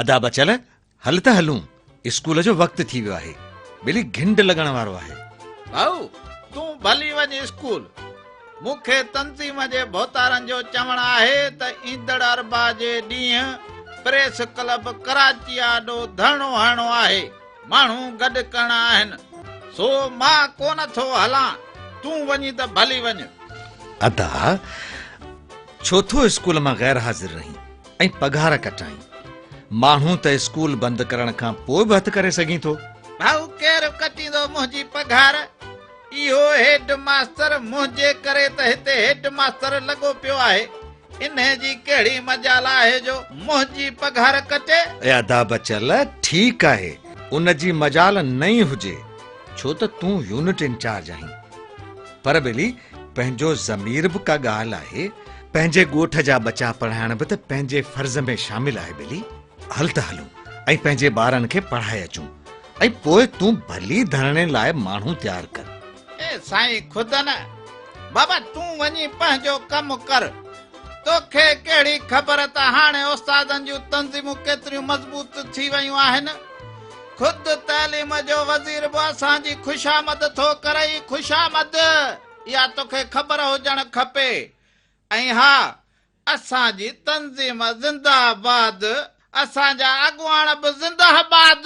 ادا بچل، هل ته هلون، اسڪول جو وقت ٿي ويو آهي، ٻيلي گهنڊ لڳڻ وارو آهي. ڀائو، تون ڀلي وڃ اسڪول. مون کي تنظيم جي ڀوتارن جو چوڻ آهي ته ايندڙ اربع جي ڏينهن پريس ڪلب ڪراچي آڏو ڌرڻو هڻڻو آهي، ماڻهو گڏ ڪرڻا آهن، سو مان ڪونه ٿو هلان، تون وڃين ته ڀلي وڃ. ادا، ڇو ٿو اسڪول مان غير حاضر رهين ۽ پگهار ڪٽائين؟ ماڻهو ته اسڪول بند ڪرڻ کان پوء به هٿ ڪري سگهين ٿو. ڀائو، ڪير ڪٽيندو منهنجي پگهار؟ اهو هيڊ ماستر منهنجي ڪري ته هتي هيڊ ماستر لڳو پيو آهي. انهي جي ڪهڙي مجال آهي جو منهنجي پگهار ڪٽي؟ اي ادا بچل، ٺيڪ آهي، ان جي مجال نه ئي هجي، ڇو ته تون يونٽ انچارج آهين. پر ٻيلي، پنهنجو ضمير به ڪا ڳالهه آهي. پنهنجي ڳوٺ جا ٻچا پڙهائڻ به ته پنهنجي فرض ۾ شامل آهي ٻيلي. هل ته هلون ۽ پنهنجي ٻارن کي پڙهائي اچون ۽ پوء تون ڀلي ڌرڻي لاء ماڻهو تيار ڪر. اي سائين خدن، بابا تون وڃي پنهنجو ڪم ڪر. توکي ڪهڙي خبر ته هاڻي استادن جون تنظيمون ڪيتريون مضبوط ٿي ويون آهن. خود تعليم جو وزير به اسان جي خوشامد ٿو ڪرئي، خوشامد! اها توکي خبر هجڻ کپي. ۽ ها، اسان جي تنظيم زنده باد، اسان جا اڳواڻ به زنده باد!